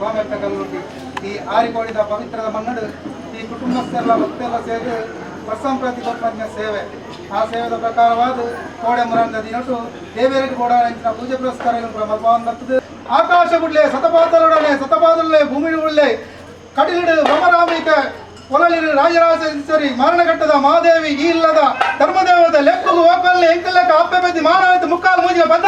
ಗೋಮೆತ್ತ ಕಲ್ಲುಟ್ಟಿ ಈ ಆರಿಕೋಡಿದ ಪವಿತ್ರದ ಮನ್ನಡು ಈ ಕುಟುಂಬಸ್ಥರೆಲ್ಲ ಭಕ್ತೆಲ್ಲ ಸೇರಿ ವರ್ಷಂಪ್ರತಿ ಕೊಪ್ಪಂಜ ಸೇವೆ. ಆ ಸೇವೆದ ಪ್ರಕಾರವಾದ ಕೋಡೆ ಮುರಂದ ದಿನಟು ದೇವೇರಿಗೆ ಬೋಡಾಂಚಿನ ಪೂಜೆ ಪುರಸ್ಕಾರ ಮಲ್ಪವನ್. ಆಕಾಶ ಬುಡ್ಲೆ ಸತಪಾದಲೊಡನೆ ಸತಪಾದಲೇ ಭೂಮಿ ಉಳ್ಳೆ ಕಡಿಲಿಡು ಭ್ರಮರಾಮಿಕ ಕೊಲಲಿರು ರಾಜರಾಜೇಶ್ವರಿ ಮಾರಣಘಟ್ಟದ ಮಹಾದೇವಿ ಈ ಇಲ್ಲದ ಧರ್ಮದೇವದ ಲೆಕ್ಕಲು ಓಕಲ್ಲೆ ಎಂಕಲೆಕ್ಕ ಅಪ್ಪೆ ಬೆದ್ದಿ ಮಾನವ ಮುಕ್ಕಾಲು ಮೂಜಿನ ಬಂದ.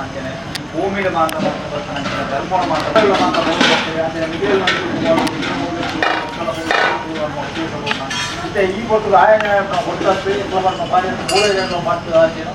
ಅಂಚನೆ ಭೂಮಿಡ್ ಮಾತ ಅಂಚನೆ ಧರ್ಮದ ಮಾತ ಮಾತ ಅಂಚನೆ ಮಿಗಿಲ್ ಇತ್ತೆ ಈ ಪೊರ್ತುಡು ಆಯನ ಒಟ್ಟು ಬಾರಿ ಮೂಲೆ ಮಾತು ಆಚೆನ.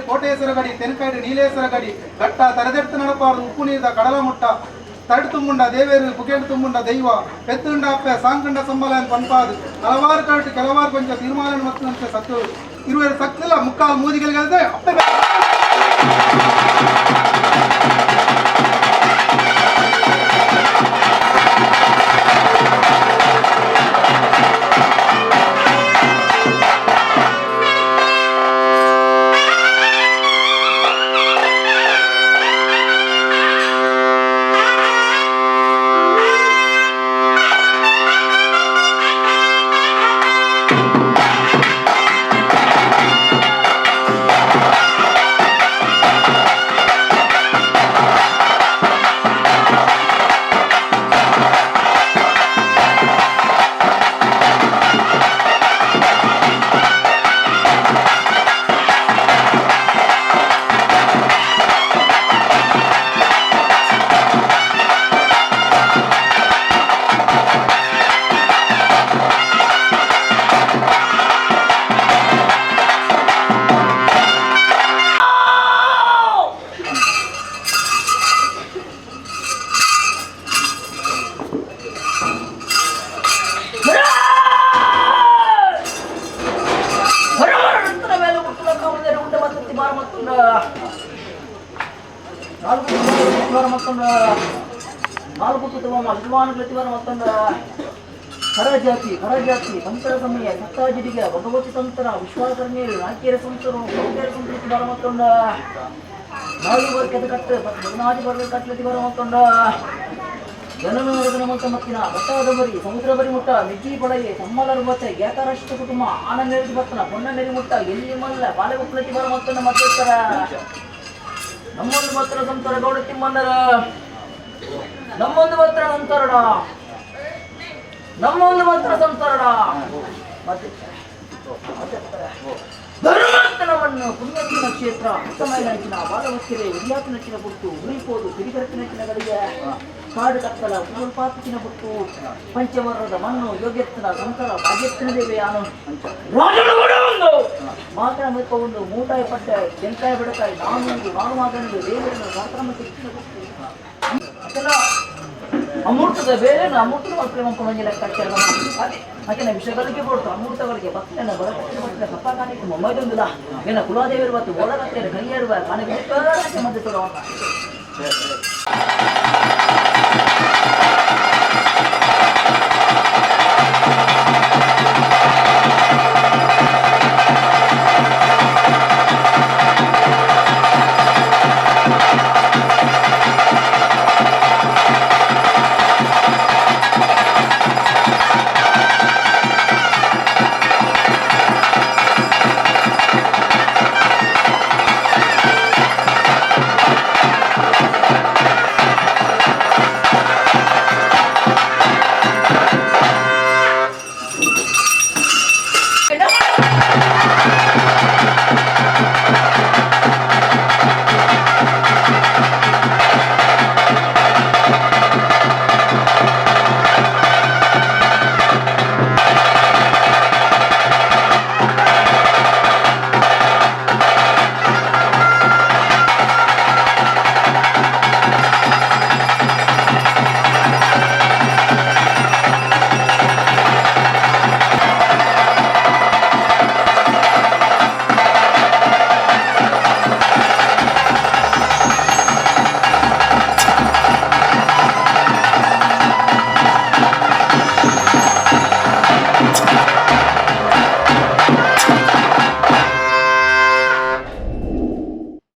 ಕೋಟೇಶ್ವರ ಗಡಿ, ತೆನ್ಕೈಡು ನೀಲೇಶ್ವರ ಗಡಿ, ಘಟ್ಟ ತರದೆಡ್ತು ನಡಪಾರ್ದು ಉಪ್ಪು ನೀರ್ದ ಕಡಲ ಮುಟ್ಟ ತಡು ತುಂಬುಂಡ ದೇವೇರು ಪುಕೇಡು ತುಂಬುಂಡ ದೈವ ಪೆತ್ತುಂಡ ಅಪ್ಪೆ ಸಾಂಕಂಡ ಸಂಬಲ ಪನ್ಪಾದು ಹಲವಾರು ಕರಟು ಕೆಲವಾರು ಕೊಂಚ ತೀರ್ಮಾನ ಮತ್ತು ಸತ್ತು ಇರುವರು ಸಕ್ತಿಲ್ಲ ಮುಕ್ಕಾಲು ಮೂಜಿಗಳಿಗೆ ಅಪ್ಪೆ. ಖರಜಾತಿ ಖರಜಾತಿ ಸಂತರ ಸಮಯ ಸತ್ತಾಜಿಡಿಗ ಭಗವತಿ ಸಂತರ ವಿಶ್ವಕರ್ಮಿಯರು ನಾಕ್ಯರ ಸಂತರು ಗೌಡ್ಯರ ಸಂತೃಪ್ತಿ ಬರ ಮತ್ತೊಂಡ ನಾಲು ವರ್ಗದ ಕಟ್ಟು ಬದನಾದಿ ವರ್ಗದ ಕಟ್ಟಲತಿ ಬರ ಮತ್ತೊಂಡ ಜನನ ನರಗನ ಮಂತ ಮತ್ತಿನ ಬಟ್ಟಾದ ಬರಿ ಸಮುದ್ರ ಬರಿ ಮುಟ್ಟ ಮಿಜ್ಜಿ ಪಡೆಯೆ ಸಮ್ಮಲರು ಬತ್ತ ಏಕರಾಷ್ಟ್ರ ಕುಟುಂಬ ಆನ ನೆರೆದು ಬತ್ತನ ಪೊನ್ನ ನೆರಿ ಮುಟ್ಟ ಎಲ್ಲಿ ಮಲ್ಲ ಬಾಲಗುಪ್ಪಲತಿ ಬರ ಮತ್ತೊಂಡ ಮತ್ತೊತ್ತರ ನಮ್ಮೊಂದು ಮಾತ್ರ ಸಂತರ ಗೌಡ ತಿಮ್ಮಣ್ಣರ ನಮ್ಮೊಂದು ಮಾತ್ರ ಸಂತರಡ ನಮ್ಮೊಂದು ಮಾತ್ರ ಸಂತರಡ ಮತ್ತೆ ಧರ್ಮಸ್ಥಳವನ್ನು ಪುಣ್ಯತಿನ ಕ್ಷೇತ್ರ ಉತ್ತಮೈನಂಚಿನ ಬಾಲವತ್ತಿರೆ ಉರಿಯಾತಿನಚ್ಚಿನ ಪುಟ್ಟು ಉರಿಪೋದು ತಿರಿಗರತಿನಚ್ಚಿನ ಕಾಡು ಕತ್ತಲ ಉರುಪಾತಿನ ಪುಟ್ಟು ಪಂಚವರ್ಣದ ಮಣ್ಣು ಯೋಗ್ಯತ್ತನ ಸಂತರ ಭಾಗ್ಯತ್ತಿನ ದೇವಿ ರಾಜನು ಮಾತ್ರ ಮೆಕ್ಕವನ್ನು ಮೂಟಾಯ ಪಟ್ಟ ತೆಂಕಾಯ ಬಡಕಾಯಿ ನಾನು ನಾನು ಮಾತನಾಡಿ ದೇವರನ್ನು ಸಾಕ್ರಮ ಶಿಕ್ಷಣ ಅದೆಲ್ಲ ಅಮೂರ್ತದ ಬೇರೆ ಅಮೂರ್ತದ ಮಕ್ಕಳು ಲೆಕ್ಕಾಚಾರ ಅದೇ ಆಕೆನ ವಿಷಯಗಳಿಗೆ ಕೊಡ್ತು ಅಮೂರ್ತಗಳಿಗೆ ಭಕ್ತನ ಬರಕತ್ತೆ ಭಕ್ತನ ಕಪ್ಪ ಕಾಣಿಕೆ ಮೊಮ್ಮೈದೊಂದಿಲ್ಲ ಏನ ಕುಲಾದೇವರು ಮತ್ತು ಓಡಗತ್ತೆ ಕೈಯೇರುವ ಕಾಣಿಕೆ ಮಧ್ಯೆ ತೊಡವ.